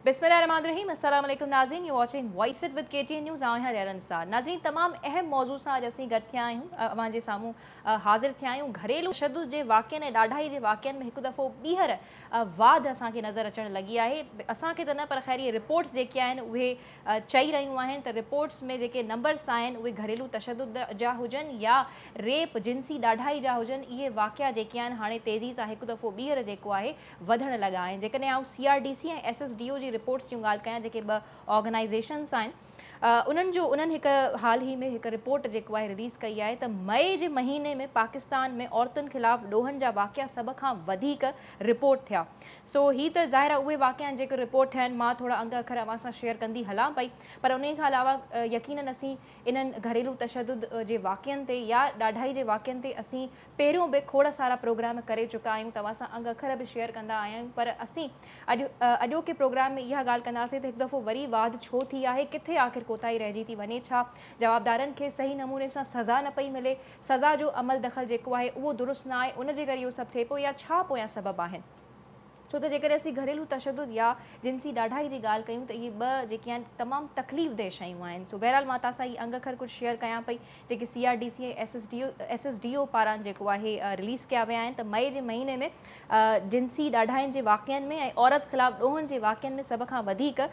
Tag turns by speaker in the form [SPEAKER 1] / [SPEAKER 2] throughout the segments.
[SPEAKER 1] بسم الله الرحمن الرحيم السلام عليڪم ناظرين you watching voice it with K T N news آئون آهيان ريحان انصار ناظرين تمام اهم موضوع سان اڄ اسين گڏ ٿيا آهيون اوهان جي سامهون حاضر ٿيا آهيون گهريلو تشدد جي واقعن ۽ ڏاڍائي جي واقعن ۾ هڪ دفعو ٻيهر واڌ اسان کي نظر اچڻ لڳي آهي اسان کي ته نه پر خير اهي رپورٽس جيڪي آهن اهي چئي رهيون آهن ته رپورٽس ۾ جيڪي نمبرس آهن اهي گهريلو تشدد جا هجن يا ريپ جنسي ڏاڍائي جا هجن اهي واقعا جيڪي آهن هاڻي تيزي سان هڪ دفعو ٻيهر جيڪو آهي وڌڻ لڳا آهن. جيڪڏهن آئون C R D C ۽ S S D O جي رپورٽس جون ڳالهه ڪيان جيڪي ٻه آرگنائيزيشنز آهن انهن جو انهن هڪ حال ئي ۾ هڪ رپورٽ جيڪو آهي رليز ڪئي آهي ته مئي جي مهيني ۾ پاڪستان ۾ عورتن خلاف ڏوهن جا واقعا سڀ کان وڌيڪ رپورٽ ٿيا سو هي ته ظاهر آهي اهي واقعا آهن جيڪي رپورٽ ٿيا آهن مان ٿورا انگ اکر اوهان سان شيئر ڪندي هلان پئي پر انهي کان علاوه يقينن اسين انهن گهريلو تشدد جي واقعن تي يا ڏاڍائي جي واقعن تي اسين پهريون به کوڙ سارا پروگرام ڪري چڪا آهيون توهان سان انگ اکر به شيئر ڪندا آيا آهيون پر اسين اڄ اڄوڪي پروگرام ۾ اها ڳالهه ڪنداسين ته هڪ دفعو وري واڌ ڇو ٿي آهي ڪٿي آخر ڪوتاهي رهجي ٿي وڃي ڇا جوابدارن کي صحيح نموني سان سزا نه پئي ملي سزا جو عمل دخل جيڪو آهي اهو درست نه آهي ان جي ڪري اهو سڀ ٿئي پيو يا ڇا پويان سبب آهن. ڇو ته جيڪڏهن اسين گهريلو تشدد يا جنسي ڏاڍائي جي ڳالهه ڪيون ته اهي ٻه جيڪي آهن تمام تڪليف ده شيون آهن سو بهرحال مان توهان سان هي انگ اکر ڪجهه شيئر ڪيان پئي جيڪي C R D C ۽ S S D O S S D O پاران جيڪو آهي رليز ڪيا ويا آهن ته مئي جي مهيني ۾ جنسي ڏاڍاين جي واقعن ۾ ۽ عورت خلاف ڏوهن جي واقعن ۾ سڀ کان وڌيڪ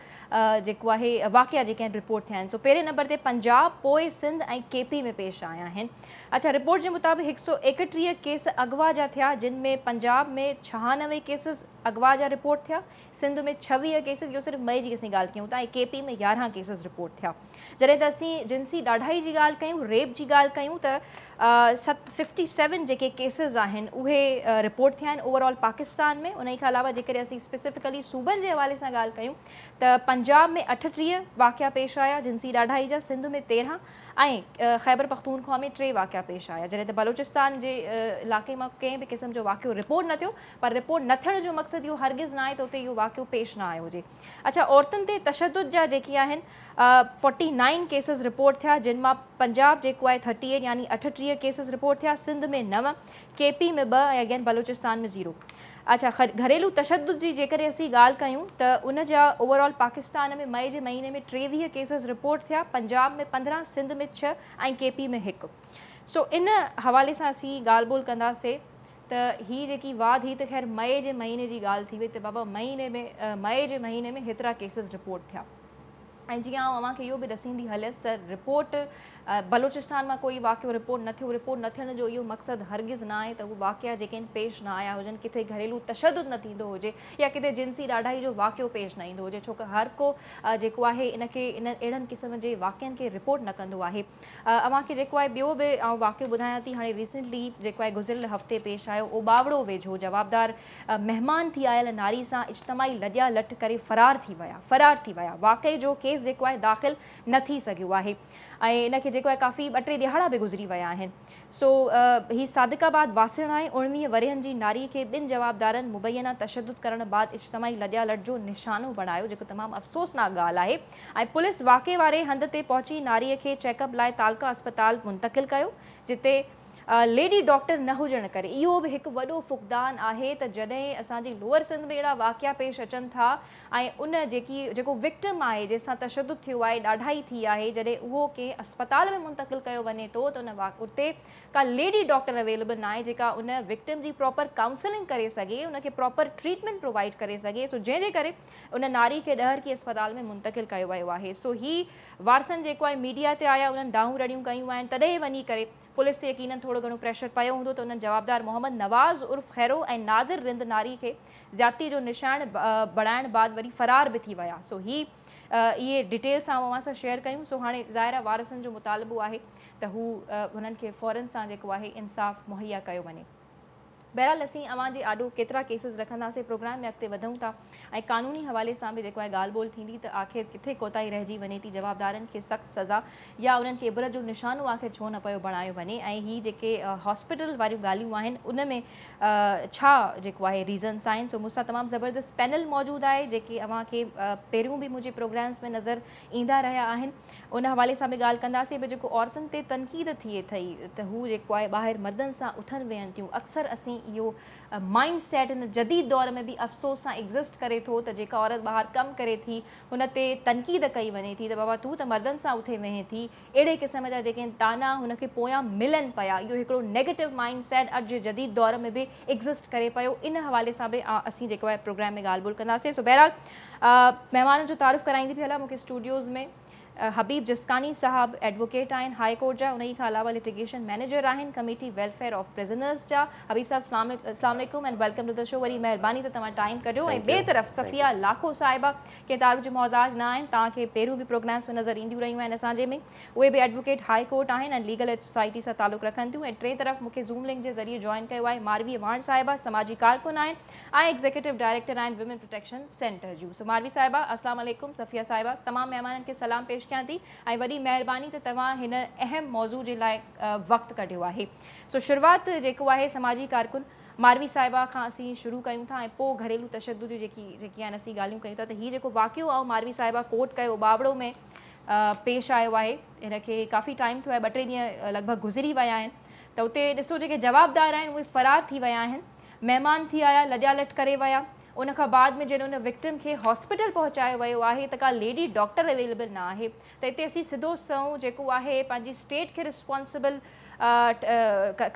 [SPEAKER 1] جيڪو آهي واقعا جيڪي آهن رپورٽ ٿيا آهن سو پهرين نمبر تي پنجاب پوء سنڌ ۽ ڪي پي ۾ پيش آيا آهن اڇا رپورٽ جي مطابق هڪ سئو 31 ڪيس اغوا جا ٿيا جن ۾ پنجاب ۾ 96 ڪيسز اغوا جا رپورٽ ٿيا، سنڌ ۾ 26 ڪيسز اهو صرف مئي جي اسين ڳالهه ڪيون ٿا ۽ ڪي پي ۾ 11 ڪيسز رپورٽ ٿيا. جڏهن ته اسين جنسي ڏاڍائي جي ڳالهه ڪيون ريپ جي ڳالهه ڪيون ته ففٽي سيون جيڪي ڪيسز آهن اهي رپورٽ ٿيا آهن اوور آل پاڪستان ۾ انهي کان علاوه جيڪڏهن اسين اسپيسفڪلي صوبن جي حوالي سان ڳالهه ڪيون ته پنجاب ۾ 38 واقعا پيش آيا جنسي ڏاڍائي جا، سنڌ ۾ 13 ۽ خيبرپختونخوا ۾ ٽي واقعا پيش آيا جڏهن ته بلوچستان جي علائقي مان ڪنهن به قسم جو واقعو رپورٽ نه ٿيو پر رپورٽ نه ٿيڻ جو مقصد اهو هرگز نه آهي ته اتي اهو واقعو پيش نه آيو هجي. اڇا عورتن تي تشدد جا جيڪي آهن فورٽي نائين ڪيسز رپورٽ ٿيا جن مان پنجاب جيڪو آهي ٿرٽي ايٽ يعني 38 ڪيسز رپورٽ ٿيا سنڌ ۾ 9، ڪي پي ۾ 2 ۽ اگين بلوچستان ۾ زيرو. اڇا گهريلو تشدد جي جيڪڏهن اسين ڳالهه ڪيون ته ان جا اوور آل پاڪستان ۾ مئي جي مهيني ۾ 23 ڪيسز رپورٽ ٿيا، پنجاب ۾ 15، سنڌ ۾ 6 ۽ ڪي پي ۾ 1. سو ان حوالي سان اسين ڳالهه ٻولهه ڪنداسي ته هي جيڪي واڌ هي ته خير مئي جي مهيني جي ڳالهه ٿي وئي ته بابا مهيني ۾ مئي جي مهيني ۾ هيترا ڪيسز رپورٽ ٿيا. ۽ جيئن آئون اوهان کي اهو به ڏسيندي هليس ته رپورٽ بلوچستان مان ڪوئي واقعو رپورٽ نه ٿيو، رپورٽ نه ٿيڻ جو اهو مقصد هرگز نه آهي ته اهي واقعا جيڪي آهن پيش نه آيا هجن، ڪٿي گهريلو تشدد نه ٿيندو هجي يا ڪٿي جنسي ڏاڍائي جو واقعو پيش نه ايندو هجي ڇو ته هر ڪو جيڪو آهي ان کي ان اهڙن قسم جي واقعن کي رپورٽ نه ڪندو آهي. اوهان کي جيڪو آهي ٻيو به آئون واقعو ٻڌايان ٿي هاڻي ريسنٽلي جيڪو آهي گذريل هفتي پيش آيو اوٻاوڙو ويجهو جوابدار مهمان ٿي آيل ناري سان اجتماعي لڄا لٽ ڪري فرار ٿي ويا فرار ٿي ويا واقعي جو ڪيس جيڪو آهي داخل نه ٿي سگهيو آهي ۽ ان کي جيڪو آهي ڪافي ٻه ٽي ڏهاڙا به گذري ويا آهن سو هي صادق آباد واسڻ آهي 19 ورهين جي ناري کي ٻن جوابدارن مبينا تشدد ڪرڻ بعد اجتماعي لڄا لٽ جو نشانو بڻايو جيڪو تمام افسوسناڪ ڳالهه آهي ۽ پوليس واقعي واري هنڌ تي پهچي ناري کي چيڪ اپ لاء تعلقه اسپتال منتقل ڪيو جتي ليڊي ڊاڪٽر نه هجڻ ڪري اهو به هڪ وڏو فقدان آهي ته جڏهن اسان جي لوئر سنڌ ۾ اهڙا واقعا پيش اچن ٿا ۽ ان جيڪي جيڪو وڪٽم آهي جنهن سان تشدد ٿيو آهي ڏاڍائي ٿي آهي جڏهن اهو ڪنهن اسپتال ۾ منتقل ڪيو وڃي ٿو ته ان اتي ڪا ليڊي ڊاڪٽر اويليبل ناهي جيڪا ان وڪٽم جي پراپر ڪائونسلنگ ڪري سگهي ان کي پراپر ٽريٽمينٽ پرووائيڊ ڪري سگهي سو جنهن جي ڪري ان ناري کي ڏهرڪي اسپتال ۾ منتقل ڪيو ويو آهي سو هي وارثن جيڪو آهي ميڊيا تي آيا انهن دانهون رڙيون ڪيون آهن تڏهن وڃي ڪري پوليس تي يقينن ٿورو گهڻو پريشر پيو هوندو ته انهن جوابدار محمد نواز عرف خيرو ۽ نادر رند ناري کي زيادتي جو نشانڻ بڻائڻ بعد وري فرار به ٿي ويا سو هي اهي ڊيٽيلس آئون اوهان سان شيئر ڪيون سو هاڻي ظاهر آهي وارثن جو مطالبو آهي ته هو هنن کي فورن سان جيڪو آهي انصاف مهيا ڪيو وڃي. بهرحال اسين اوهان جي آڏو ڪيترا ڪيسز رکنداسين پروگرام ۾ اڳتي وڌون ٿا ۽ قانوني حوالي سان به جيڪو آهي ڳالهه ٻولهه ٿيندي ته آخر ڪٿي ڪوتاهي رهجي وڃي ٿي جوابدارن کي سخت سزا يا انهن کي عبرت جو نشانو آخر ڇو نه پيو بڻايو وڃي ۽ هي جيڪي هاسپيٽل واريون ڳالهيون آهن ان ۾ ڇا جيڪو آهي ريزنس آهن سو مون سان تمام زبردست پينل موجود آهي جيڪي اوهان کي پهريون به منهنجي پروگرامز ۾ نظر ايندا رهيا آهن ان حوالي سان به ڳالهه ڪنداسين به جيڪو عورتن تي تنقيد ٿئي ٿئي ته هو جيڪو آهي ٻاهر مردن سان اٿن ويهن ٿيون اڪثر اسين اهو مائينڊ سيٽ هن جديد دور ۾ به افسوس سان ايگزسٽ ڪري ٿو ته جيڪا عورت ٻاهر ڪم ڪري ٿي ان تي تنقيد ڪئي وڃي ٿي ته بابا تون ته مردن سان اٿي ويهين ٿي. اهڙي قسم جا جيڪي آهن طعنا هن کي پويان ملن پيا. اهو هڪڙو نيگيٽو مائينڊ سيٽ اڄ جي جديد دور ۾ به ايگزسٽ ڪري پيو. ان حوالي سان به اسين جيڪو آهي پروگرام ۾ ڳالهه ٻولهه ڪنداسين. سو بهرحال مهمانن جو تعارف ڪرائيندي پئي هلان. مون کي اسٽوڊيوز ۾ حبيب جسڪاڻي صاحب ايڊووڪيٽ آهن هاء ڪورٽ جا، انهي کان علاوه لٽيگيشن مئنيجر آهن ڪميٽي ويلفيئر آف پرزنرز جا. حبيب صاحب السلام عليڪم and welcome to the show. وڏي مهرباني ته توهان ٽائيم ڪڍيو. ۽ ٻئي طرف صفيه لاکو صاحبه ڪنهن تعارف جي محتاج نه آهن، توهان کي پهريون به پروگرامز ۾ نظر اينديون رهيون آهن اسان جي ۾، اهي به ايڊووڪيٽ هاء ڪورٽ آهن ۽ ليگل ايڊ سوسائٽي سان تعلق رکن ٿيون. ۽ ٽئين طرف مون کي زوم لنڪ جي ذريعي جوائن ڪيو آهي ماروي واڻ صاحبه سماجي ڪارڪن آهن ۽ ايگزيڪيوٽو ڊائريڪٽر آهن ويمن پروٽيڪشن سينٽر جون. سو ماروي صاحبه السلام عليڪم، صفيه صاحبه تمام مهمانن کي سلام پيش ڪيان ٿي ۽ وڏي مهرباني ته توهان هن اهم موضوع جي لاء وقت ڪڍيو آهي. سو شروعات جيڪو آهي سماجي ڪارڪن ماروي صاحبه کان اسين شروع ڪيون ٿا ۽ پوء گهريلو تشدد جون جيڪي جيڪي آهن اسين ڳالهيون ڪيون ٿا ته هي جيڪو واقعو آهي ماروي صاحبه ڪوٽ ڪيو اوٻاوڙو ۾ پيش آيو آهي، هن کي ڪافي ٽائيم ٿيو آهي، ٻه ٽي ڏينهن لڳ ڀڳ گذري ويا آهن ته اتي ڏسو جيڪي جوابدار آهن اهي فرار ٿي ويا آهن، مهمان ٿي آيا لڄا لٽ ڪري ويا، ان کان بعد ۾ جڏهن ان وڪٽم کي هاسپيٽل پهچايو ويو آهي ته ڪا ليڊي ڊاڪٽر اويليبل نه آهي ته اتي اسين سڌو سنئون جيڪو آهي پنهنجي اسٽيٽ کي رسپانسبل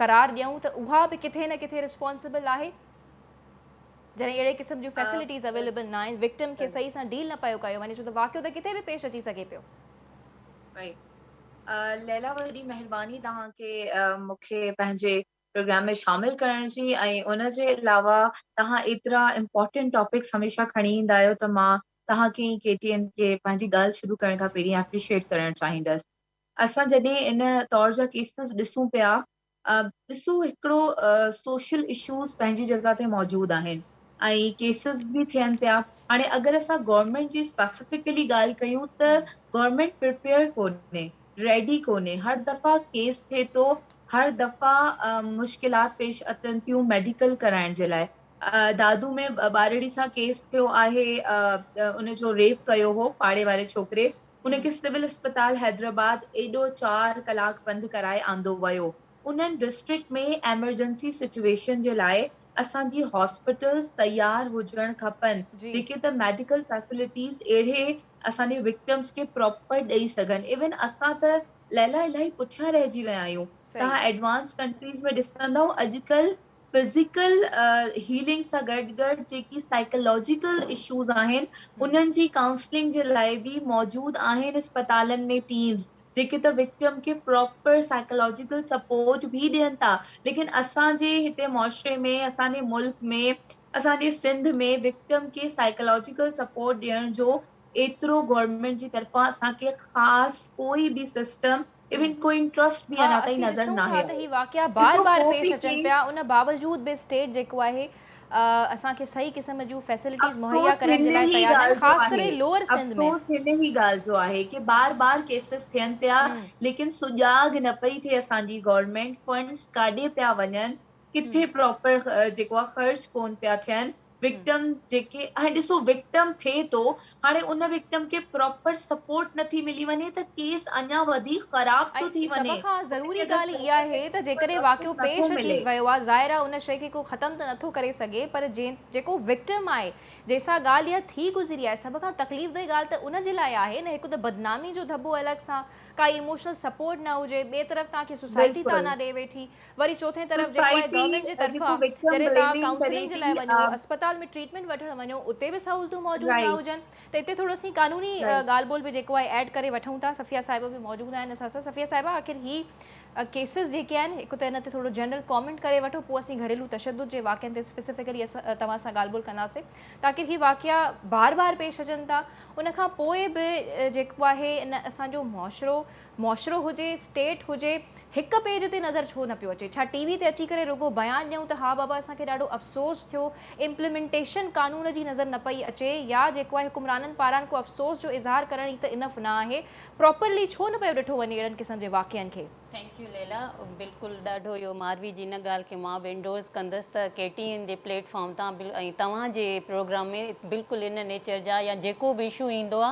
[SPEAKER 1] قرار ڏيون ته اها به ڪٿي نه ڪٿي رسپانسبل آهي جڏهن اهڙي قسم جون فيسلٽيز اويليبل نه آهن، وڪٽم کي صحيح سان ڊيل نه پيو ڪيو وڃي ڇو ته واقعو ته ڪٿي به پيش اچي سگهي پيو.
[SPEAKER 2] رائيٽ ليلا وڏي مهرباني توهان کي مون کي پنهنجي پروگرام ۾ شامل ڪرڻ جي ۽ ان جي علاوه توهان ايترا امپورٽنٽ ٽاپڪس هميشه کڻي ايندا آهيو ته مان توهان کي ۽ ڪي ٽي اين کي پنهنجي ڳالهه شروع ڪرڻ کان پهرين اپريشيئيٽ ڪرڻ چاهيندس. اسان جڏهن ان طور جا ڪيسز ڏسون پيا ڏسو هڪڙو سوشل اشوز پنهنجي جڳهه تي موجود آهن ۽ ڪيسز به ٿين پيا هاڻي اگر اسان گورنمينٽ جي اسپيسفڪلي ڳالهه ڪيون ته گورنمينٽ پريپيئر ڪونهي ريڊي ڪونهي هر دفعا ڪيس ٿئي ٿو هر دفعا مشڪلات پيش اچن ٿيون ميڊيڪل ڪرائڻ جي لاء دادو ۾ ٻارڙي سان ڪيس ٿيو آهي ان جو ريپ ڪيو هو پاڙي واري ڇوڪري ان کي سول اسپتال حيدرآباد ايڏو چار ڪلاڪ پنڌ ڪرائي آندو ويو. انهن ڊسٽرڪٽ ۾ ايمرجنسي سچويشن جي لاء اسان جي هاسپيٽلز تيار هجڻ کپن جيڪي ته ميڊيڪل فيسلٽيز اهڙي اسان جي وڪٽمز کي پراپر ڏئي سگهن. ايون اسان ته ليلا الاهي پٺيان رهجي ويا آهيون. توهان ايڊوانس ڪنٽريز ۾ ڏسندؤ اڄڪلهه فزيڪل هيلنگ سان گڏ گڏ جيڪي سائيڪالاجيڪل اشوز آهن انهن جي ڪائونسلنگ جي لاء به موجود آهن اسپتالن ۾ ٽيمز جيڪي ته وڪٽم کي پراپر سائيڪالاجيڪل سپورٽ به ڏين ٿا ليڪن اسان جي هتي معاشري ۾ اسان جي ملڪ ۾ اسان جي سنڌ ۾ وڪٽم کي سائيڪالاجيڪل سپورٽ ڏيڻ جو ايترو گورنمينٽ جي طرفان اسان کي خاص ڪوئي به سسٽم ايون ڪوئي انٽرسٽ به
[SPEAKER 1] ها
[SPEAKER 2] اڃا تائين
[SPEAKER 1] اسين
[SPEAKER 2] نظر
[SPEAKER 1] ڏسون ٿا
[SPEAKER 2] ناهي
[SPEAKER 1] ته
[SPEAKER 2] آيو.
[SPEAKER 1] هي واقعا بار
[SPEAKER 2] ڏسو
[SPEAKER 1] بار
[SPEAKER 2] ڪو
[SPEAKER 1] پيش
[SPEAKER 2] به
[SPEAKER 1] اچن
[SPEAKER 2] ڪيس
[SPEAKER 1] پيا ان باوجود به اسٽيٽ جيڪو آهي اسان کي صحيح قسم جون فيسلٽيز مهيا
[SPEAKER 2] افسوس
[SPEAKER 1] ڪرڻ جي
[SPEAKER 2] هن
[SPEAKER 1] لاء
[SPEAKER 2] ئي
[SPEAKER 1] تيار ناهن
[SPEAKER 2] ڳالهه جو
[SPEAKER 1] خاص
[SPEAKER 2] آهي
[SPEAKER 1] ڪري لوئر سنڌ ۾.
[SPEAKER 2] افسوس هن ئي ڳالهه جو آهي ڪي بار بار ڪيسز ٿين پيا ليڪن سجاڳ نه پئي ٿئي اسان جي گورنمينٽ فنڊز ڪاڏي پيا وڃن ڪٿي پراپر جيڪو آهي خرچ ڪون پيا ٿين وڪٽم جيڪي هاڻي ڏسو وڪٽم ٿئي ٿو هاڻي ان وڪٽم کي پراپر سپورٽ نٿي ملي وڃي ته ڪيس اڃا وڌيڪ خراب
[SPEAKER 1] ۽
[SPEAKER 2] ٿو ٿي
[SPEAKER 1] سڀ
[SPEAKER 2] وڃي
[SPEAKER 1] کان
[SPEAKER 2] ان
[SPEAKER 1] ضروري
[SPEAKER 2] کي اگر
[SPEAKER 1] ڳالهه اها
[SPEAKER 2] پراپر
[SPEAKER 1] آهي ته
[SPEAKER 2] ٽريٽمينٽ
[SPEAKER 1] جيڪڏهن
[SPEAKER 2] جسٽس
[SPEAKER 1] واقعو
[SPEAKER 2] نٿو
[SPEAKER 1] پيش اچي
[SPEAKER 2] ملي.
[SPEAKER 1] ويو آهي ظاهر آهي ان شيء کي ڪو ختم ته نٿو ڪري سگهي پر جنهن جيڪو وڪٽم آهي جنهن سان ڳالهه اها ٿي گذري آهي سڀ کان تڪليف ده ڳالهه ته ان جي لاء آهي نه هڪ ته بدنامي جو ڌٻو الڳ سان ڪائي ايموشنل سپورٽ نه هجي ٻئي طرف توهان کي سوسائٽي
[SPEAKER 2] بلڪل
[SPEAKER 1] طعنا ڏئي ويٺي وري چوٿين طرف جيڪو آهي
[SPEAKER 2] سوسائٽي
[SPEAKER 1] گورنمينٽ جي
[SPEAKER 2] جيڪو
[SPEAKER 1] طرفان
[SPEAKER 2] وڪٽم
[SPEAKER 1] جڏهن توهان
[SPEAKER 2] بليمنگ ڪري
[SPEAKER 1] ڪائونسلنگ جي
[SPEAKER 2] ٿي
[SPEAKER 1] لاء وڃو اسپتال ۾ ٽريٽمينٽ وٺڻ وڃو اتي به سهولتون موجود نه
[SPEAKER 2] رائيٽ
[SPEAKER 1] هجن ته اتي ٿورو اسين قانوني
[SPEAKER 2] رائيٽ
[SPEAKER 1] ڳالهه ٻولهه به جيڪو آهي ايڊ ڪري وٺون ٿا صفيه صاحبه به موجود آهن اسان سان صفيه صاحبه آخر هي ڪيسز جيڪي آهن هڪ ته ان تي ٿورو جنرل ڪامينٽ ڪري وٺو پوء اسين گهريلو تشدد جي واقعن تي اسپيسفڪلي توهان سان ڳالهه ٻولهه ڪنداسين ته آخر هي واقعا بار بار پيش اچن ٿا ان کان پوء به جيڪو آهي ان اسان جو معاشرو معاشرو هجي، اسٽيٽ هجي، هڪ پيج تي نظر ڇو نه پيو اچي؟ ڇا ٽي وي تي اچي ڪري رڳو بيان ڏيون ته ها بابا اسان کي ڏاڍو افسوس ٿيو، امپليمينٽيشن قانون جي نظر نه پئي اچي يا جيڪو آهي حڪمرانن پاران ڪو افسوس جو اظهار ڪرڻ ئي ته انف نه آهي، پراپرلي ڇو نه پيو ڏٺو وڃي اهڙن قسم جي واقعن کي
[SPEAKER 3] Thank you Laila, بلڪل ڏاڍو اهو ماروي جي ان ڳالهه کي مان به انڊورس ڪندس ته ڪي ٽي اين جي پليٽ فارم تان ۽ توهان جي پروگرام ۾ بلڪل ان نيچر جا يا جيڪو به اشو ايندو آ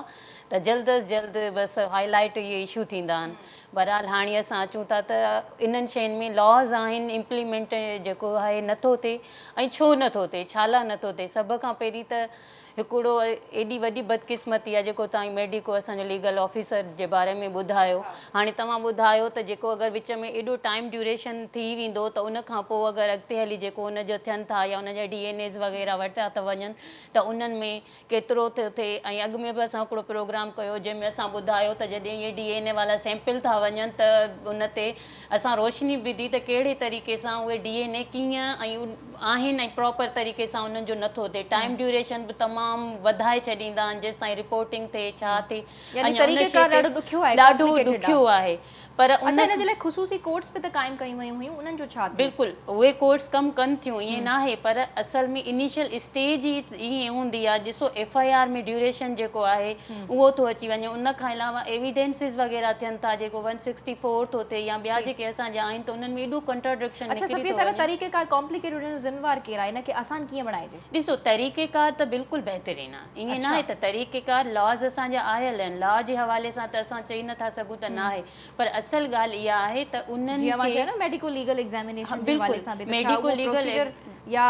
[SPEAKER 3] ته جلد از جلد بس هائي لائيٽ اهي اشو ٿيندا آهن. بهرحال هاڻي اسان اچون ٿا ته انهن شين ۾ لاز آهن امپليمينٽ جيڪو آهي نٿو ٿئي ۽ ڇو نٿو ٿئي ڇالا نٿو ٿئي سڀ کان پهرين ته هڪڙو ايڏي وڏي بدقسمتي آهي جيڪو توهان ميڊيڪو اسان جو ليگل آفيسر جي باري ۾ ٻڌايو هاڻي توهان ٻڌايو ته جيڪو اگر وچ ۾ ايڏو ٽائيم ڊيوريشن ٿي ويندو ته ان کان پوء اگر اڳتي هلي جيڪو ان جو ٿين ٿا يا ان جا ڊي اين ايز وغيره ورتا ٿا وڃن ته انهن ۾ ڪيترو ٿو ٿئي ۽ اڳ ۾ به اسان هڪڙو پروگرام ڪيو جنهن ۾ اسان ٻڌايو ته جڏهن اهي ڊي اين اي والا سيمپل ٿا وڃن ته ان تي اسان روشني وڌي ته ڪهڙي طريقي سان اهي ڊي اين اي ڪيئن ۽ آهن ۽ پراپر طريقي سان انهن جو نٿو ٿئي ٽائيم ڊيوريشن به تمام وڌائي ڇڏيندا آهن جيستائين رپورٽنگ ٿئي ڇا ٿئي
[SPEAKER 1] يعني اڃا ان طريقه شيء ڪار تي ڏاڍو ڏکيو آهي
[SPEAKER 3] ڏاڍو ڪامپليڪيٽيڊ ڏکيو آهي
[SPEAKER 1] پر ان اڇا ان جي لاء خصوصي ڪورٽس به ته قائم ڪيون ويون هيون انهن جو ڇا ٿيو؟
[SPEAKER 3] بلڪل اهي ڪورٽس ڪم ڪن ٿيون ائين ناهي پر اصل ۾ انيشل اسٽيج ئي ائين هوندي آهي ڏسو ايف I R ۾ duration جيڪو آهي اهو ٿو اچي وڃي ان کان علاوه ايويڊنسز وغيره ٿين ٿا جيڪو ون سڪسٽي فور ٿو ٿئي يا ٻيا جيڪي اسان جا آهن ته انهن ۾ ايڏو ڪنٽراڊڪشن
[SPEAKER 1] اڇا
[SPEAKER 3] نڪري
[SPEAKER 1] صفيه
[SPEAKER 3] ٿو
[SPEAKER 1] صاحبه
[SPEAKER 3] وڃي.
[SPEAKER 1] طريقه ڪار ڪامپليڪيٽڊ هجڻ جو ذميوار ڪير آهي ان کي آسان ڪيئن بڻائجي؟
[SPEAKER 3] ڏسو طريقه ڪار ته بلڪل بهترين آهي ائين ناهي ته طريقه ڪار لاز اسان جا آيل آهن لا جي حوالي سان ته اسان چئي نٿا سگهون ته ناهي پر اصل ڳالهه اها آهي ته انهن
[SPEAKER 1] جيئن اوهان چيو نه ميڊيڪو ليگل ايگزامينيشن جي حوالي سان به ته ڇا اهو پروسيجر يا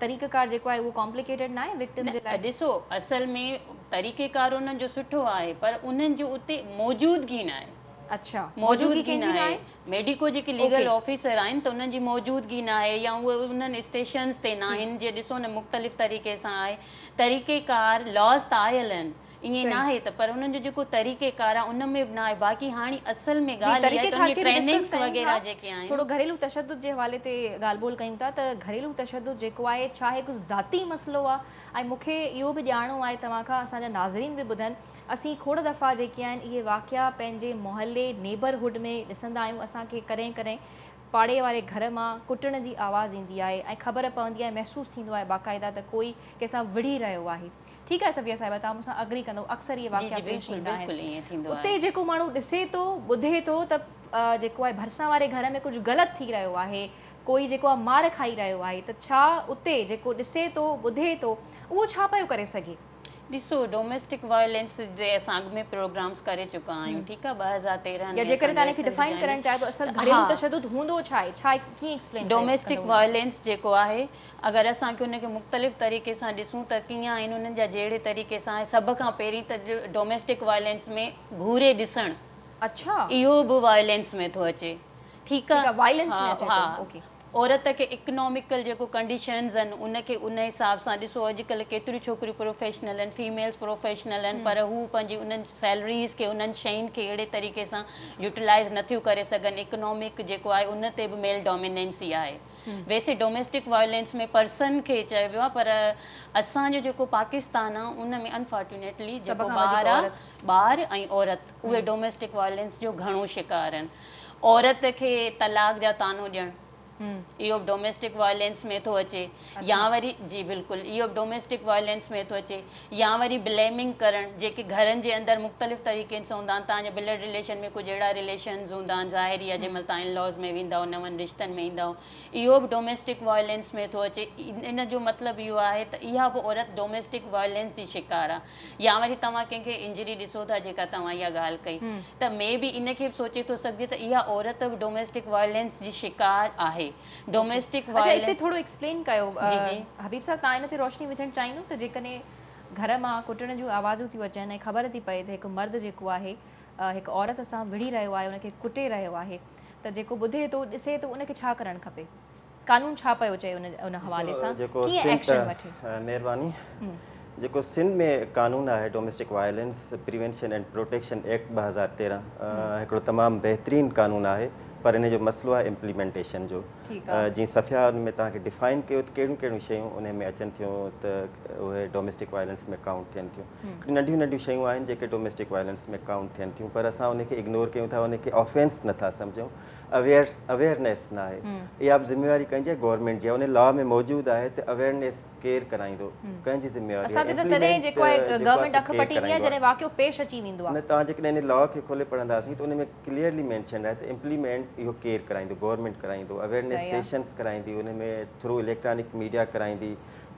[SPEAKER 1] طريقه ڪار جيڪو آهي اهو ڪامپليڪيٽيڊ ناهي وڪٽم جي لاء؟
[SPEAKER 3] ڏسو اصل ۾ طريقه ڪار انهن جو سٺو آهي پر انهن جي اتي موجودگي ناهي.
[SPEAKER 1] اڇا موجودگي ڪنهن جي ناهي؟
[SPEAKER 3] ميڊيڪو جيڪي ليگل آفيسر آهن ته انهن جي موجودگي ناهي يا اهي انهن اسٽيشنز تي ناهن جيئن ڏسو نه مختلف طريقي سان آهي طريقه ڪار لاز ته آيل آهن ائين ناهي ته پر انهن جو جيڪو طريقه ڪار آهي ان ۾ به ناهي باقي هاڻي اصل ۾ ڳالهه اها آهي ته انهن جي ٽريننگس وغيره جيڪي آهن.
[SPEAKER 1] ٿورو گهريلو تشدد جي حوالي تي ڳالهه ٻولهه ڪيون ٿا ته گهريلو تشدد جيڪو آهي ڇا هڪ ذاتي مسئلو آهي ۽ مون کي اهو به ڄاڻڻو آهي توهان کان اسان جا ناظرين به ٻڌن اسين کوڙ دفعا جيڪي آهن اهي واقعا پنهنجي محلي Neighbour Hood ۾ ڏسندا آهيون اسان کي ڪڏهن ڪڏهن پاڙي واري گهر مان ڪٽڻ جي آواز ايندي آهي ۽ خبر پوندي آهي محسوس ٿيندو آهي باقاعده ته ڪوئي ڪنهن سان وڙهي رهيو آهي ٺيڪ آهي صفيه صاحبه توهان مون سان اگري ڪندو اڪثر اهي واقعا پيش ايندا آهن اتي جيڪو ماڻهو ڏسي ٿو ٻڌي ٿو ته جيڪو آهي ڀرسان واري گهر ۾ ڪجهه غلط ٿي رهيو آهي ڪوئي جيڪو آهي مار کائي رهيو آهي ته ڇا اتي جيڪو ڏسي ٿو ٻڌي ٿو اهو ڇا پيو ڪري سگهي؟
[SPEAKER 3] ڏسو ڊوميسٽڪ وائلينس تي اسان اڳ ۾ پروگرامز ڪري چڪا آهيون ٺيڪ آهي 2013
[SPEAKER 1] يا
[SPEAKER 3] ۾
[SPEAKER 1] جيڪڏهن
[SPEAKER 3] اسان
[SPEAKER 1] توهان ان کي ڊفائن ڪرڻ چاهيو ته اصل گهريلو تشدد هوندو ڇا آهي ڇا ڪيئن ايڪسپلين ڪندو
[SPEAKER 3] ڊوميسٽڪ وائلينس جيڪو آهي اگر اسان کي ان کي مختلف طريقي سان ڏسون ته ڪيئن آهن انهن جا جهڙي طريقي سان سڀ کان پهرين ته ڊوميسٽڪ وائلينس ۾ گهوري ڏسڻ
[SPEAKER 1] اڇا
[SPEAKER 3] اهو به وائلينس ۾ ٿو اچي ٺيڪ
[SPEAKER 1] آهي وائلينس ۾ اچي ٿو اوڪي.
[SPEAKER 3] عورت کي اڪناميڪل جيڪو ڪنڊيشنز آهن ان کي ان حساب سان ڏسو اڄڪلهه ڪيتريون ڇوڪريون پروفيشنل آهن فيميلز پروفيشنل آهن پر هو پنهنجي انهن سيلريز کي انهن شين کي اهڙي طريقي سان يوٽيلائز نٿيون ڪري سگهن اڪنامڪ جيڪو آهي ان تي به ميل ڊوميننسي آهي ويسي ڊوميسٽڪ وائلينس ۾ پرسن کي چئبو آهي پر اسان جو جيڪو پاڪستان آهي ان ۾ انفارچونيٽلي جيڪو ٻار آهي ٻار ۽ عورت اهي ڊوميسٽڪ وائلينس جو گهڻو شڪار آهن عورت کي طلاق جا طعنو ڏيڻ اهو به ڊوميسٽڪ وائلينس ۾ ٿو اچي يا وري جي بلڪل اهو به ڊوميسٽڪ وائلينس ۾ ٿو اچي يا وري بليمنگ ڪرڻ جيڪي گهرن جي اندر مختلف طريقن سان هوندا آهن توهان جا بلڊ رليشن ۾ ڪجهه اهڙا رليشنز هوندا آهن ظاهري آهي جنهن مهل توهان ان لاز ۾ ويندا آهيو نون رشتن ۾ ايندا آهيو اهو به ڊوميسٽڪ وائلينس ۾ ٿو اچي ان جو مطلب اهو آهي ته اها به عورت ڊوميسٽڪ وائلينس جي شڪار آهي يا وري توهان ڪنهن کي انجري ڏسو ٿا جيڪا توهان اها ڳالهه ڪئي ته مي بي ان کي به سوچي ٿو سگهجي ته اها عورت به ڊوميسٽڪ وائلينس جي شڪار آهي ڊوميسٽڪ
[SPEAKER 1] اڇا اتي ٿورو ايڪسپلين ڪيو حبيب صاحب توهان ان تي روشني وجهڻ چاهيندو ته جيڪڏهن گهر مان ڪٽڻ جون آوازون ٿيون اچن ۽ خبر ٿي پئي ته هڪ مرد جيڪو آهي هڪ عورت سان وڙهي رهيو آهي ان کي ڪٽي رهيو آهي ته جيڪو ٻڌي ٿو ڏسي ٿو ان کي ڇا ڪرڻ کپي قانون ڇا پيو چئي ان حوالي سان ڪيئن ايڪشن وٺي.
[SPEAKER 4] مهرباني جيڪو سنڌ ۾ قانون آهي domestic violence prevention and protection act 2013 هڪڙو تمام بهترين قانون آهي پر ان جو مسئلو آهي امپليمينٽيشن جو جيئن صفيا ان ۾ توهان کي ڊفائن ڪيو ته ڪهڙيون ڪهڙيون شيون ان ۾ اچن ٿيون ته اهي ڊوميسٽڪ وائلنس ۾ ڪائونٽ ٿين ٿيون ننڍيون ننڍيون شيون آهن جيڪي ڊوميسٽڪ وائلنس ۾ ڪائونٽ ٿين ٿيون پر اسان ان کي اگنور ڪيون ٿا ان کي آفينس نٿا سمجهون اويئر اويئرنيس نه آهي. اها به ذميواري ڪنهن جي آهي؟ گورنمينٽ جي آهي. ان لا ۾ موجود آهي ته اويئرنيس ڪير ڪرائيندو، ڪنهن جي ذميواري
[SPEAKER 1] اسان
[SPEAKER 4] آهي؟
[SPEAKER 1] تي ته تڏهن
[SPEAKER 4] امپليمينٽ
[SPEAKER 1] جيڪو آهي
[SPEAKER 4] جيڪو آهي
[SPEAKER 1] گورنمينٽ
[SPEAKER 4] سو
[SPEAKER 1] اک
[SPEAKER 4] ڪير
[SPEAKER 1] پٽيندي آهي
[SPEAKER 4] ڪرائيندو آهي؟
[SPEAKER 1] جڏهن واقعو پيش اچي ويندو آهي.
[SPEAKER 4] نه توهان جيڪڏهن ان لا کي کولي پڙهنداسين ته ان ۾ ڪليئرلي مينشنڊ آهي ته امپليمينٽ اهو ڪير ڪرائيندو؟ گورنمينٽ ڪرائيندو، اويئرنيس
[SPEAKER 1] صحيح آهي.
[SPEAKER 4] سيشنس ڪرائيندي، ان ۾ ٿرو اليڪٽرانڪ ميڊيا ڪرائيندي،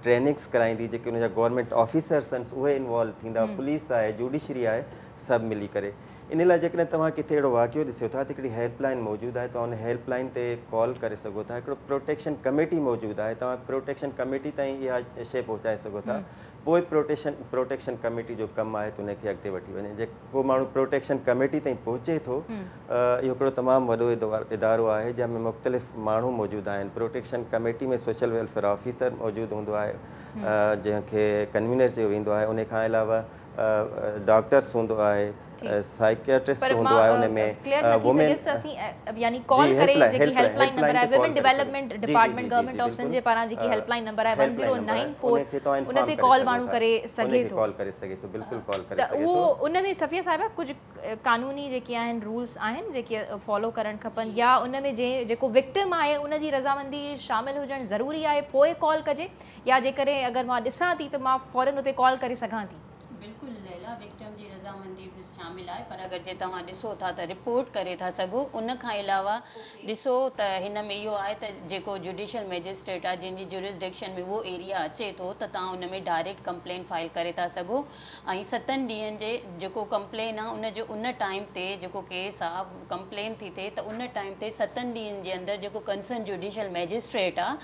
[SPEAKER 4] ٽريننگس ڪرائيندي، جيڪي ان جا گورنمينٽ آفيسرس آهن اهي انوالو ٿيندا، پوليس آهي، جوڊيشري آهي، سڀ ملي ڪري. ان لاء جيڪڏهن توهان ڪٿي اهڙو واقعو ڏسيو ٿا ته هڪڙي هيلپ لائن موجود آهي، توهان ان هيلپ لائن تي ڪال ڪري سگهو ٿا. هڪڙو پروٽيڪشن ڪميٽي موجود آهي، توهان پروٽيڪشن ڪميٽي تائين اها شيء پهچائي سگهو ٿا. پوء پروٽيشن پروٽيڪشن ڪميٽي جو ڪم آهي ته ان کي اڳتي وٺي وڃي. جي ڪو ماڻهو پروٽيڪشن ڪميٽي تائين پهچي ٿو، اهو هڪڙو تمام وڏو ادارو آهي جنهن ۾ مختلف ماڻهو موجود آهن. Protection committee ۾ social welfare officer موجود هوندو آهي جنهن کي ڪنوينر چيو ويندو آهي، ان کان علاوه ڊاڪٽرس هوندو آهي، سائڪياٽرسٽ
[SPEAKER 1] پر
[SPEAKER 4] هوندو آهي،
[SPEAKER 1] مان
[SPEAKER 4] ان ۾
[SPEAKER 1] ڪليئر نه ٿي
[SPEAKER 4] وومين
[SPEAKER 1] سگهيس ته اسين يعني
[SPEAKER 4] جي
[SPEAKER 1] ڪال
[SPEAKER 4] هيلپ
[SPEAKER 1] ڪري
[SPEAKER 4] لائن
[SPEAKER 1] جيڪي
[SPEAKER 4] help
[SPEAKER 1] help
[SPEAKER 4] line
[SPEAKER 1] line
[SPEAKER 4] help
[SPEAKER 1] number
[SPEAKER 4] line
[SPEAKER 1] آهي
[SPEAKER 4] تي ڪال
[SPEAKER 1] وومين
[SPEAKER 4] ڪري سگهو
[SPEAKER 1] ڊيولپمينٽ
[SPEAKER 4] جي جي
[SPEAKER 1] ڊپارٽمينٽ
[SPEAKER 4] جي جي
[SPEAKER 1] گورنمينٽ
[SPEAKER 4] جي
[SPEAKER 1] آف سنڌ
[SPEAKER 4] بلڪل
[SPEAKER 1] جي پاران جيڪي هيلپ لائن نمبر آهي
[SPEAKER 4] هيلپ لائن نمبر آهي
[SPEAKER 1] 1094
[SPEAKER 4] ان کي توهان
[SPEAKER 1] ان
[SPEAKER 4] انفارم
[SPEAKER 1] تي
[SPEAKER 4] ڪري
[SPEAKER 1] ڪال
[SPEAKER 4] سگهو
[SPEAKER 1] ماڻهو
[SPEAKER 4] ٿا،
[SPEAKER 1] ڪري
[SPEAKER 4] ان
[SPEAKER 1] سگهي
[SPEAKER 4] کي
[SPEAKER 1] ٿو.
[SPEAKER 4] ڪال ڪري سگهي ٿو، بلڪل ڪال ڪري
[SPEAKER 1] ته
[SPEAKER 4] سگهي
[SPEAKER 1] اهو
[SPEAKER 4] ٿو.
[SPEAKER 1] ان ۾ صفيه صاحبه ڪجهه قانوني جيڪي آهن رولس آهن جيڪي فالو ڪرڻ کپن يا ان ۾ جنهن جيڪو وڪٽم آهي ان جي رضامندي شامل هجڻ ضروري آهي پوء ڪال ڪجي يا جيڪڏهن اگر مان ڏسان ٿي ته مان فورن اتي ڪال ڪري سگهان ٿي؟
[SPEAKER 3] بلڪل ليلا، وڪٽم جي رضامندي به شامل آهي پر اگر جي توهان ڏسو ٿا ته رپورٽ ڪري ٿا سگهو. ان کان علاوه ڏسو ته هن ۾ اهو آهي ته جيڪو جوڊيشل مئجسٽريٽ آهي جنهن جي جورسڊڪشن ۾ اهو ايريا اچي ٿو ته توهان ان ۾ ڊائريڪٽ ڪمپلين فائل ڪري ٿا سگهو ۽ 7 ڏينهن جي جيڪو ڪمپلين آهي ان جو ان ٽائيم تي جيڪو ڪيس آهي ڪمپلين ٿي ٿئي ته ان ٽائيم تي 7 ڏينهن جي اندر جيڪو ڪنسرن جوڊيشل مئجسٽريٽ آهي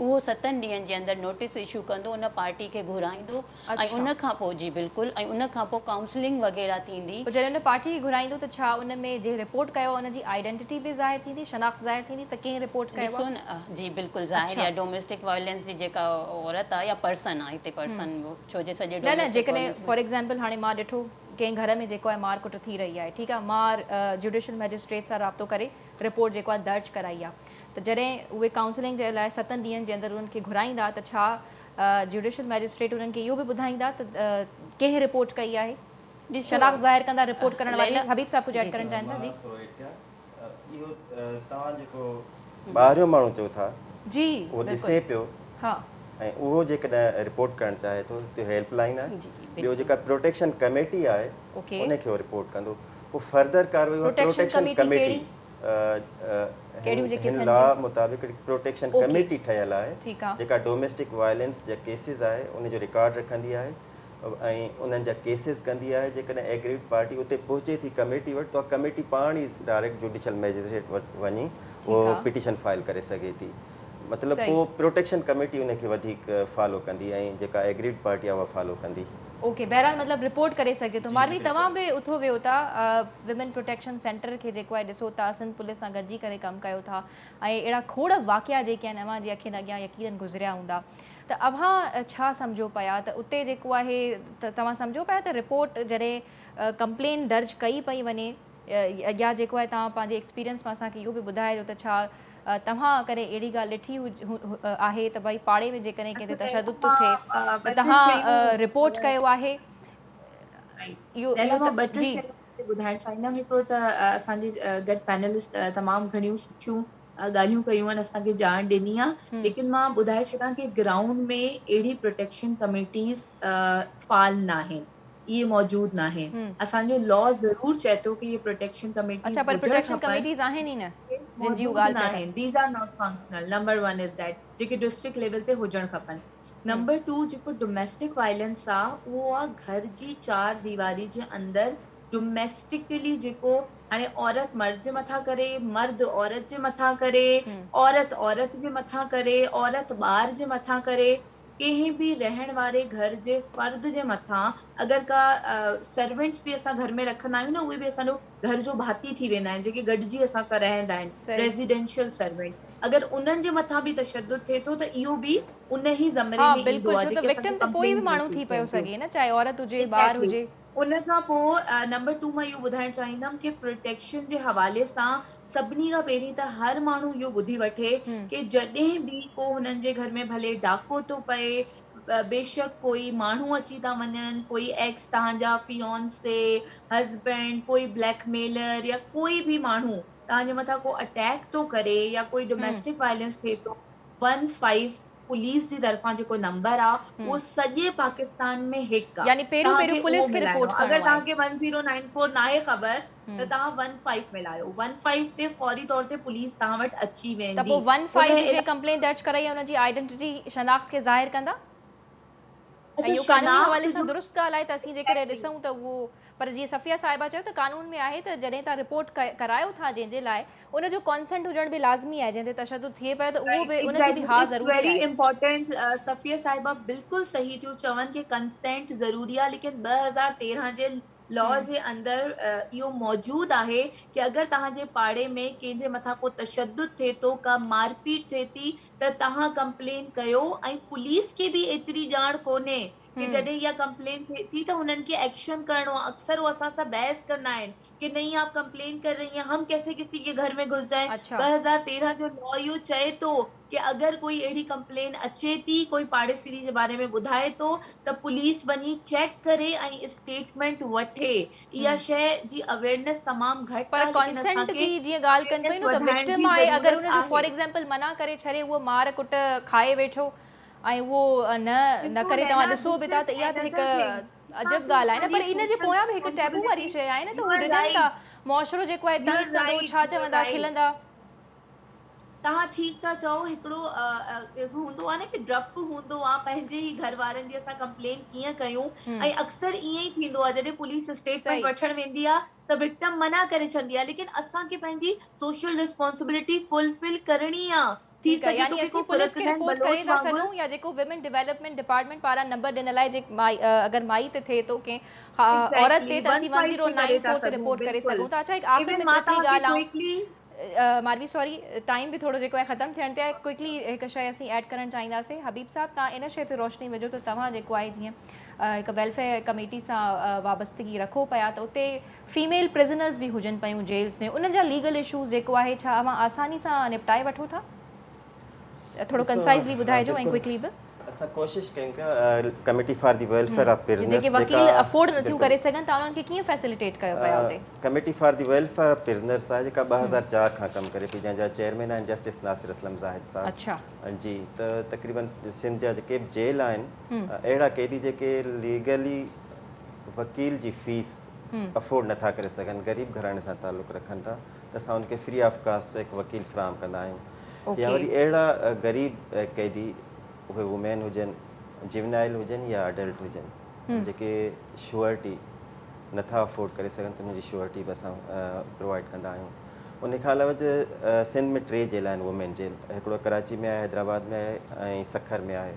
[SPEAKER 3] اهو 7 ڏينهن جي اندر نوٽيس اشو ڪندو، ان پارٽي کي گهرائيندو ۽ ان کان پوء جي بلڪل ۽ ان کان پوء ڪائونسلنگ وغيره ٿيندي.
[SPEAKER 1] پوء جڏهن ان پارٽي کي گهرائيندو ته ڇا ان ۾ جنهن رپورٽ ڪيو آهي ان جي آئيڊينٽيٽي به ظاهر ٿيندي، شناخت ظاهر ٿيندي ته ڪنهن رپورٽ ڪيو
[SPEAKER 3] ڏسو
[SPEAKER 1] آهي؟
[SPEAKER 3] نه جي بلڪل ظاهر يا ڊوميسٽڪ وائلنس جي جيڪا عورت آهي يا پرسن آهي هتي پرسن ڇو جي سڄي
[SPEAKER 1] نه نه
[SPEAKER 3] ڊوميسٽڪ
[SPEAKER 1] جيڪڏهن
[SPEAKER 3] وائلنس ۾.
[SPEAKER 1] فار ايگزامپل هاڻي مان ڏٺو ڪنهن گهر ۾ جيڪو آهي مار ڪٽ ٿي رهي آهي ٺيڪ آهي مان جوڊيشل مئجسٽريٽ سان رابطو ڪري رپورٽ جيڪو آهي درج ڪرائي آهي ته جڏهن اهي ڪائونسلنگ جي لاء 7 ڏينهن جي اندر انهن کي گهرائيندا ته ڇا جوڊيشل مئجسٽريٽ انهن کي اهو به ٻڌائيندا ته ڪنهن رپورٽ ڪئي آهي؟
[SPEAKER 3] ڏسو
[SPEAKER 1] شناخت ظاهر ڪندا رپورٽ ڪرڻ واري؟
[SPEAKER 3] ليلا
[SPEAKER 1] حبيب صاحب ڪجهه
[SPEAKER 3] جي
[SPEAKER 1] ايڊ
[SPEAKER 3] جي
[SPEAKER 1] ڪرڻ چاهين ٿا؟
[SPEAKER 4] مان
[SPEAKER 1] جي
[SPEAKER 4] ٿورو ايڊ ڪيان اهو توهان جيڪو ٻاهريون ماڻهو چئو ٿا
[SPEAKER 1] جي
[SPEAKER 4] اهو
[SPEAKER 1] بلڪل
[SPEAKER 4] ڏسي پيو
[SPEAKER 1] ها
[SPEAKER 4] ۽ اهو جيڪڏهن رپورٽ ڪرڻ چاهي ٿو ته هيلپ لائن آهي،
[SPEAKER 3] جي
[SPEAKER 4] ٻيو
[SPEAKER 3] بلڪل
[SPEAKER 4] جيڪا پروٽيڪشن ڪميٽي آهي
[SPEAKER 1] اوڪي
[SPEAKER 4] ان کي اهو رپورٽ ڪندو، پوء فردر ڪارروائي اها
[SPEAKER 1] پروٽيڪشن
[SPEAKER 4] پروٽيڪشن
[SPEAKER 1] ڪميٽي
[SPEAKER 4] ڪميٽي
[SPEAKER 1] ڪهڙي ڪهڙيون جيڪي
[SPEAKER 4] هن
[SPEAKER 1] ٿين
[SPEAKER 4] لا
[SPEAKER 1] ٿيون؟
[SPEAKER 4] مطابق هڪڙي پروٽيڪشن
[SPEAKER 1] اوڪي
[SPEAKER 4] ڪميٽي ٺهيل آهي
[SPEAKER 1] ٺيڪ آ
[SPEAKER 4] جيڪا ڊوميسٽڪ وائلنس جا ڪيسز آهي ان جو رڪارڊ رکندي آهي ۽ انهن جا ڪيسز ڪندي آهي. جيڪڏهن ايگريوڊ پارٽي اتي پهچي ٿي ڪميٽي وٽ ته اها ڪميٽي پاڻ ئي ڊائريڪٽ جوڊيشل مئجسٽريٽ وٽ وڃي
[SPEAKER 1] ٺيڪ
[SPEAKER 4] اهو
[SPEAKER 1] آ
[SPEAKER 4] پٽيشن فائل ڪري سگهي ٿي. مطلب
[SPEAKER 1] صحيح
[SPEAKER 4] پوء پروٽيڪشن ڪميٽي ان کي وڌيڪ فالو ڪندي ۽ جيڪا ايگريوڊ پارٽي آهي اها فالو ڪندي.
[SPEAKER 1] اوڪي بهرحال مطلب رپورٽ ڪري سگهي ٿو.
[SPEAKER 4] جي
[SPEAKER 1] ماروي
[SPEAKER 4] بلڪل.
[SPEAKER 1] توهان به اٿو ويهو ٿا ويمن پروٽيڪشن سينٽر کي جيڪو آهي ڏسو ٿا، سنڌ پوليس سان گڏجي ڪري ڪم ڪيو ٿا ۽ اهڙا کوڙ واقعا جيڪي آهن اوهان جي اکين اڳيان يقينن گذريا هوندا ته اوهان ڇا سمجهو پيا ته اتي جيڪو آهي توهان سمجهو پيا ته رپورٽ جڏهن ڪمپلين درج ڪئي پئي وڃي يا جيڪو آهي توهان پنهنجي ايڪسپيرينس مان اسان کي اهو به ٻڌائجو ته ڇا توهان ڪڏهن اهڙي ڳالهه ڏٺي آهي ته ڀئي پاڙي ۾ جيڪڏهن ڪنهن تي
[SPEAKER 2] اڇا
[SPEAKER 1] تشدد ٿو ٿئي
[SPEAKER 2] مان
[SPEAKER 1] ته
[SPEAKER 2] ٻه ٽي
[SPEAKER 1] توهان
[SPEAKER 2] شيون
[SPEAKER 1] رپورٽ ڪيو آهي؟ اهو
[SPEAKER 2] ليلا
[SPEAKER 1] اهو
[SPEAKER 2] مان
[SPEAKER 1] ته
[SPEAKER 2] ٻه ٽي
[SPEAKER 1] جي
[SPEAKER 2] شيون ٻڌائڻ چاهيندم. هڪڙو ته اسان جي گڏ پينلسٽ تمام گهڻيون سٺيون ڳالهيون ڪيون آهن، اسان کي ڄاڻ ڏني آهي، ليڪن مان ٻڌائي ڇڏان ڪه گرائونڊ ۾ اهڙي پروٽيڪشن ڪميٽيز فعال ناهن، اهي موجود ناهن. اسان جو لا ضرور چئي ٿو ڪه اهي پروٽيڪشن ڪميٽيز
[SPEAKER 1] اڇا پر
[SPEAKER 2] هجڻ
[SPEAKER 1] پروٽيڪشن
[SPEAKER 2] کپن،
[SPEAKER 1] ڪميٽيز آهن ئي نه جن جي
[SPEAKER 2] موجود
[SPEAKER 1] ڳالهه پيا ڪن.
[SPEAKER 2] ناهن. These are not functional, number 1 is that جيڪي ڊسٽرڪٽ ليول تي هجڻ کپن. نمبر 2 جيڪو ڊوميسٽڪ وائلنس آ اهو آ گهر جي چار ديواري جي اندر ڊوميسٽڪلي جيڪو هاڻي عورت مرد جي مٿان ڪري، مرد عورت جي مٿان ڪري، عورت عورت جي مٿان ڪري، عورت ٻار جي مٿان ڪري، ڪنهن به رهڻ واري گهر جي فرد جي مٿان اگر ڪا سرونٽس به اسان گهر ۾ رکندا آهيون نه اهي به اسان جو گهر جو ڀاتي ٿي ويندا آهن جيڪي گڏجي اسان سان رهندا آهن،
[SPEAKER 1] صحيح
[SPEAKER 2] ريزيڊينشل سرونٽ، اگر انهن جي مٿان به تشدد ٿئي ٿو ته اهو به ان ئي زمري
[SPEAKER 1] ها
[SPEAKER 2] ۾ ايندو
[SPEAKER 1] بلڪل
[SPEAKER 2] آهي
[SPEAKER 1] ڇو ته
[SPEAKER 2] جيڪي اسان کي
[SPEAKER 1] وڪٽم ته ڪوئي به
[SPEAKER 2] ڪمپلينٽس
[SPEAKER 1] ماڻهو
[SPEAKER 2] رسيو
[SPEAKER 1] ٿي پيو
[SPEAKER 2] ٿين ٿيون.
[SPEAKER 1] سگهي نه چاهي عورت هجي ٻار
[SPEAKER 2] ايگزيڪٽلي.
[SPEAKER 1] هجي.
[SPEAKER 2] ان کان پوء نمبر 2 مان اهو ٻڌائڻ چاهيندم ڪه پروٽيڪشن جي حوالي سان سڀني کان پهرين ته هر ماڻهو اهو ٻڌي وٺي ڪه جڏهن به ڪو هنن جي گهر ۾ ڀلي ڊاڪو ٿو پئي، بيشڪ ڪوئي ماڻهو اچي ٿا وڃن، ڪوئي ايڪس توهان جا فيونسي، هسبينڊ، ڪوئي بليڪ ميلر يا ڪوئي به ماڻهو तव्हांजे मथां को अटैक थो करे या कोई डोमेस्टिक वायलेंस थिए थो, 15 पुलिस जी तरफ़ां जेको नंबर आहे उहो सॼे पाकिस्तान में हिकु आहे।
[SPEAKER 1] यानी पहिरियों
[SPEAKER 2] तव्हांखे
[SPEAKER 1] पहिरियों पुलिस
[SPEAKER 2] उहो
[SPEAKER 1] खे
[SPEAKER 2] मिलाइणो
[SPEAKER 1] रिपोर्ट
[SPEAKER 2] आहे। अगरि
[SPEAKER 1] करिणो आहे।
[SPEAKER 2] तव्हांखे 1094 नाहे ख़बर त तव्हां 15 मिलायो, 15 ते फौरी तौर ते पुलिस तव्हां वटि अची
[SPEAKER 1] त
[SPEAKER 2] वेंदी।
[SPEAKER 1] पोइ 15
[SPEAKER 2] उन
[SPEAKER 1] जे कंप्लेन दर्ज कराई आहे उनजी आइडेंटिटी शनाख़्त खे ज़ाहिर कंदा?
[SPEAKER 2] अच्छा,
[SPEAKER 1] ऐं इहो कानूनी
[SPEAKER 2] शनाख़्त
[SPEAKER 1] हवाले सां
[SPEAKER 2] जो
[SPEAKER 1] दुरुस्त ॻाल्हि आहे त असीं जेकॾहिं ॾिसूं त उहो, पर जीअं सफ़िया साहिबा चयो त कानून में आहे त जॾहिं तव्हां रिपोर्ट करायो था जंहिंजे लाइ उनजो कॉन्सेंट हुजणु बि लाज़मी आहे, जंहिं ते तशद्दुद थिए पियो त उहो बि उनजी बि हा ज़रूरी
[SPEAKER 2] वेरी
[SPEAKER 1] आहे।
[SPEAKER 2] इम्पोर्टेंट। सफ़िया साहिबा बिल्कुलु सही थियूं चवनि की कंसेंट ज़रूरी आहे, लेकिन 2013 जे लॉ जे अंदरि इहो मौजूदु आहे की अगरि तव्हांजे पाड़े में कंहिंजे मथां को तशद्दुद थिए थो, का मारपीट थिए थी, त तव्हां कंप्लेन कयो ऐं पुलिस खे बि एतिरी ॼाण कोन्हे की जॾहिं इहा कंप्लेन थिए थी त हुननि खे एक्शन करिणो आहे। अक्सर उहो असां सां बहस कंदा आहिनि कि नहीं आप कंप्लेन कर रही हैं, हम कैसे किसी के घर में घुस जाएं। 2013 जो लॉ इहो चए थो कि अगरि कोई अहिड़ी कंप्लेन अचे थी, कोई पाड़ेसरी जे बारे में ॿुधाए थो, त पुलिस वञी चेक करे ऐं स्टेटमेंट वठे। इहा शइ जी अवेयरनेस तमामु घटि
[SPEAKER 1] पर
[SPEAKER 2] आहे, लेकिन
[SPEAKER 1] कॉन्सेंट
[SPEAKER 2] असांखे
[SPEAKER 1] जी जीअं ॻाल्हि कनि पई न त
[SPEAKER 2] अवेयरनेस वधाइण
[SPEAKER 1] विक्टिम
[SPEAKER 2] जी
[SPEAKER 1] आहे, अगरि
[SPEAKER 2] ज़रूरत
[SPEAKER 1] उनजो
[SPEAKER 2] आहे।
[SPEAKER 1] फॉर एग्ज़ाम्पल मना करे छॾे, उहो मार कुट खाए वेठो ऐं उहो न न
[SPEAKER 2] ॾिसो
[SPEAKER 1] करे, तव्हां
[SPEAKER 2] लैला,
[SPEAKER 1] ॾिसो बि
[SPEAKER 2] this
[SPEAKER 1] था त
[SPEAKER 2] is
[SPEAKER 1] इहा त हिकु
[SPEAKER 2] अनदर थिंग।
[SPEAKER 1] अजब ॻाल्हि आहे न, पर इन जे पोयां बि हिकु टैबू वारी शइ आहे न त
[SPEAKER 2] you
[SPEAKER 1] who
[SPEAKER 2] are
[SPEAKER 1] ॾिञनि था,
[SPEAKER 2] राइट,
[SPEAKER 1] मुआशिरो जेको आहे
[SPEAKER 2] you
[SPEAKER 1] तंज़
[SPEAKER 2] आर
[SPEAKER 1] कंदो,
[SPEAKER 2] राइट,
[SPEAKER 1] छा
[SPEAKER 2] you are
[SPEAKER 1] चवंदा,
[SPEAKER 2] राइट।
[SPEAKER 1] खिलंदा।
[SPEAKER 2] तव्हां ठीकु था चओ, हिकिड़ो हूंदो आहे न की ड्रप हूंदो आहे पंहिंजे ई घर वारनि जी असां कंप्लेन कीअं कयूं, ऐं अक्सर ईअं ई थींदो आहे जॾहिं पुलिस स्टेटमेंट
[SPEAKER 1] सही।
[SPEAKER 2] वठणु वेंदी आहे त विक्टिम मना करे छॾंदी आहे, लेकिन असांखे पंहिंजी सोशल रिस्पॉन्सिबिलिटी फुलफिल करणी आहे। थी
[SPEAKER 1] ठीकु आहे,
[SPEAKER 2] सघे थो
[SPEAKER 1] यानी
[SPEAKER 2] की
[SPEAKER 1] असीं
[SPEAKER 2] को
[SPEAKER 1] पुलिस खे
[SPEAKER 2] खुरकदनि
[SPEAKER 1] रिपोर्ट करे
[SPEAKER 2] बलोच
[SPEAKER 1] था
[SPEAKER 2] वांगुरु।
[SPEAKER 1] सघूं या जेको विमेन डेवलपमेंट डिपार्टमेंट पारां नंबर ॾिनल आहे, जे माई अगरि माई ते थिए थो कंहिं औरत ते
[SPEAKER 2] एग्ज़ैक्टली
[SPEAKER 1] त असीं
[SPEAKER 2] 15 ते करे था
[SPEAKER 1] 1094 ते
[SPEAKER 2] सघूं,
[SPEAKER 1] रिपोर्ट करे
[SPEAKER 2] बिल्कुलु।
[SPEAKER 1] सघूं था। अच्छा, हिकु आख़िर
[SPEAKER 2] इवन
[SPEAKER 1] में
[SPEAKER 2] मां
[SPEAKER 1] क्विकली
[SPEAKER 2] तव्हांखे
[SPEAKER 1] ॻाल्हि आउं
[SPEAKER 2] क्विकली
[SPEAKER 1] मारवी सॉरी, टाइम बि थोरो जेको आहे ख़तमु थियण ते आहे, क्विकली हिकु शइ असीं ऐड करणु चाहींदासीं। हबीब साहिबु, तव्हां इन शइ ते रोशनी विझो त तव्हां जेको आहे जीअं हिकु वेलफेयर कमेटी सां वाबस्तगी रखो पिया त उते फीमेल प्रिजनर्स बि हुजनि पयूं जेल्स में, उन्हनि जा लीगल इशूज़ जेको आहे छा तव्हां आसानी सां निपटाए वठो था? थोरो
[SPEAKER 4] ॾिसो,
[SPEAKER 1] कंसाइज़ली
[SPEAKER 4] हा
[SPEAKER 1] ॿुधाइजो ऐं
[SPEAKER 4] बिल्कुलु
[SPEAKER 1] क्विकली बि।
[SPEAKER 4] असां कोशिशि कयूं पिया committee for the welfare of prisoners
[SPEAKER 1] जेके
[SPEAKER 4] जेका
[SPEAKER 1] वकील अफोर्ड नथियूं
[SPEAKER 4] बिल्कुलु
[SPEAKER 1] करे सघनि, तव्हां उन्हनि खे कीअं फैसिलिटेट कयो पिया उते?
[SPEAKER 4] Committee for the welfare of prisoners आहे जेका 2004 खां कमु करे पई, जंहिंजा चेयरमैन आहिनि जस्टिस नासिर असलम ज़ाहिद साहिबु।
[SPEAKER 1] अच्छा।
[SPEAKER 4] जी, त तक़रीबन सिंध जा जेके बि जेल आहिनि, अहिड़ा कैदी जेके लीगली वकील जी फीस अफोर्ड नथा करे सघनि, ग़रीब घराणे सां तालुक़ रखनि था, त असां उनखे फ्री ऑफ कास्ट हिकु वकील फराहम कंदा आहियूं। या
[SPEAKER 1] ओके।
[SPEAKER 4] वरी अहिड़ा ग़रीब कैदी, उहे वुमेन हुजनि, जुवेनाइल हुजनि या अडल्ट हुजनि, जेके श्योरिटी नथा अफोर्ड करे सघनि, त उन्हनि जी श्योरिटी बि असां प्रोवाइड कंदा आहियूं। उन खां अलावा जे सिंध में 3 जेल आहिनि वुमेन जेल, हिकिड़ो कराची में आहे, हैदराबाद में आहे ऐं सखर में आहे।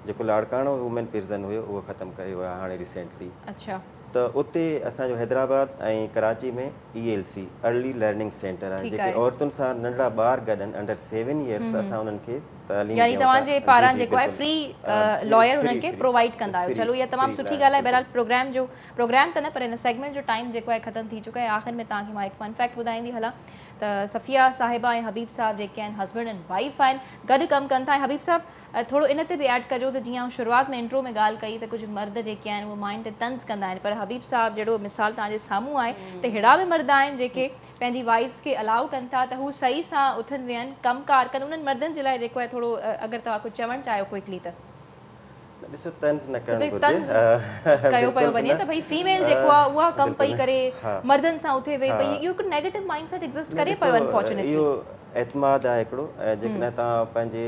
[SPEAKER 4] जेको लाड़काणो वुमेन प्रिजन हुयो उहो ख़तमु करे वियो आहे हाणे रिसेंटली।
[SPEAKER 1] अच्छा।
[SPEAKER 4] त उते असांजो हैदराबाद ऐं कराची में ELC early learning centre आहे,
[SPEAKER 1] ठीकु
[SPEAKER 4] जेके
[SPEAKER 1] आहे।
[SPEAKER 4] औरतुनि सां नंढड़ा ॿार गॾु आहिनि अंडर 7 इयर्स, असां उन्हनि खे तालीम
[SPEAKER 1] यानी
[SPEAKER 4] ॾियूं था।
[SPEAKER 1] तव्हांजे
[SPEAKER 4] जी
[SPEAKER 1] पारां
[SPEAKER 4] जी
[SPEAKER 1] जेको आहे
[SPEAKER 4] बिल्कुलु
[SPEAKER 1] फ्री लॉयर हुननि
[SPEAKER 4] फ्री
[SPEAKER 1] खे
[SPEAKER 4] फ्री
[SPEAKER 1] प्रोवाइड कंदा आहियो।
[SPEAKER 4] फ्री
[SPEAKER 1] चलो, इहा तमामु
[SPEAKER 4] फ्री
[SPEAKER 1] सुठी
[SPEAKER 4] लॉयर
[SPEAKER 1] ॻाल्हि आहे।
[SPEAKER 4] बिल्कुलु।
[SPEAKER 1] बहरहाल प्रोग्राम जो प्रोग्राम त न पर हिन सेगमेंट जो टाइम जेको आहे ख़तमु थी चुको आहे। आख़िर में तव्हांखे मां हिकु फन फैक्ट ॿुधाईंदी हलां त सफ़िया साहिबा ऐं हबीब साहिबु जेके आहिनि हस्बैंड एंड वाइफ आहिनि, गॾु कमु कनि था। ऐं हबीब साहिबु, थोरो इन ते बि ऐड कजो त जीअं आउं शुरूआत में इंट्रो में ॻाल्हि कई त कुझु मर्द जेके आहिनि उहे माइनि ते तंज़ कंदा आहिनि, पर हबीब साहिबु जहिड़ो मिसाल तव्हांजे साम्हूं आहे त अहिड़ा बि मर्द आहिनि जेके पंहिंजी वाइफ्स खे अलाउ कनि था त हू सही सां उथनि वेहनि, कमु कार कनि। उन्हनि मर्दनि जे लाइ जेको आहे थोरो अगरि तव्हां कुझु चवणु चाहियो क्विकली त।
[SPEAKER 4] ॾिसो, तंज़ न
[SPEAKER 1] छो
[SPEAKER 4] करणु
[SPEAKER 1] त
[SPEAKER 4] घुरिजे,
[SPEAKER 1] तंज़ कयो पियो
[SPEAKER 4] बिल्कुलु
[SPEAKER 1] वञे
[SPEAKER 4] न।
[SPEAKER 1] त भई फीमेल जेको आहे उहा कमु पई
[SPEAKER 4] बिल्कुलु न।
[SPEAKER 1] करे,
[SPEAKER 4] हा
[SPEAKER 1] मर्दनि सां उथे वेही
[SPEAKER 4] हा
[SPEAKER 1] पई, इहो हिकु नेगेटिव माइंडसेट एग्ज़िस्ट
[SPEAKER 4] न
[SPEAKER 1] करे
[SPEAKER 4] ॾिसो,
[SPEAKER 1] पियो अनफॉर्चुनेटली।
[SPEAKER 4] इहो एतमाद आहे हिकिड़ो, ऐं जेकॾहिं तव्हां पंहिंजे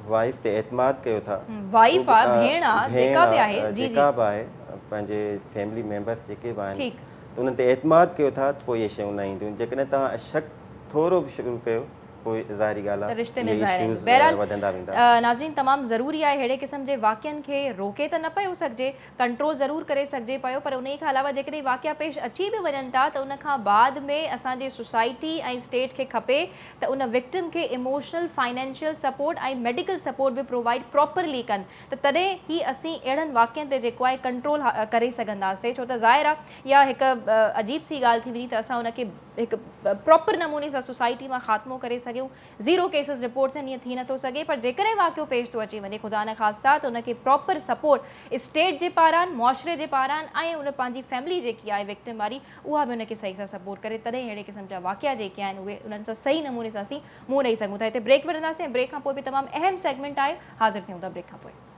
[SPEAKER 4] वाइफ ते एतमाद कयो था,
[SPEAKER 1] वाइफ आहे, भेण आहे,
[SPEAKER 4] भेण
[SPEAKER 1] जेका बि
[SPEAKER 4] आहे,
[SPEAKER 1] आहे, जी जी
[SPEAKER 4] जेका बि आहे, पंहिंजे फैमिली मेंबर्स जेके बि आहिनि,
[SPEAKER 1] ठीकु,
[SPEAKER 4] त उन्हनि ते एतमाद कयो था त पोइ इहे शयूं न ईंदियूं। जेकॾहिं तव्हां शक थोरो बि शुरू कयो, पोइ ज़ाहिरी ॻाल्हि
[SPEAKER 1] त
[SPEAKER 4] आहे
[SPEAKER 1] रिश्ते में
[SPEAKER 4] इहे
[SPEAKER 1] ज़ाहिर आहिनि।
[SPEAKER 4] इशूज़
[SPEAKER 1] बहरहाल
[SPEAKER 4] वधंदा वेंदा।
[SPEAKER 1] नाज़रीन, तमामु ज़रूरी आहे अहिड़े क़िस्म जे वाक़ियनि खे रोके त न पियो सघिजे, कंट्रोल ज़रूरु करे सघिजे पियो, पर उन खां अलावा जेकॾहिं वाक़िया पेश अची बि वञनि था त उन खां बाद में असांजे सोसाइटी ऐं स्टेट खे खपे त उन विक्टिम खे इमोशनल, फाइनेंशियल सपोर्ट ऐं मेडिकल सपोर्ट बि प्रोवाइड प्रॉपरली कनि, त तॾहिं ई असीं अहिड़नि वाक़ियनि ते जेको आहे कंट्रोल करे सघंदासीं। छो त ज़ाहिर आहे इहा हिकु अजीब सी ॻाल्हि थी वेंदी त असां उनखे हिकु प्रॉपर नमूने सां सोसाइटी मां ख़ात्मो करे सघिया। سگهون زيرو ڪيسز رپورٽ ٿين ائين ٿي نٿو سگهي پر جيڪڏهن واقعو پيش ٿو اچي وڃي خدا نخواسته ته ان کي پراپر سپورٽ اسٽيٽ جي پاران معاشري جي پاران ۽ ان پنهنجي فيملي جيڪي آهي وڪٽم واري اها به ان کي صحيح سان سپورٽ ڪري تڏهن اهڙي قسم جا واقعا جيڪي آهن اهي انهن سان صحيح نموني سان اسين منهن ڏئي سگهون ٿا. هتي بريڪ وٺنداسين ۽ بريڪ کان پوء به تمام اهم سيگمينٽ آهي حاضر ٿيون ٿا بريڪ کان پوء.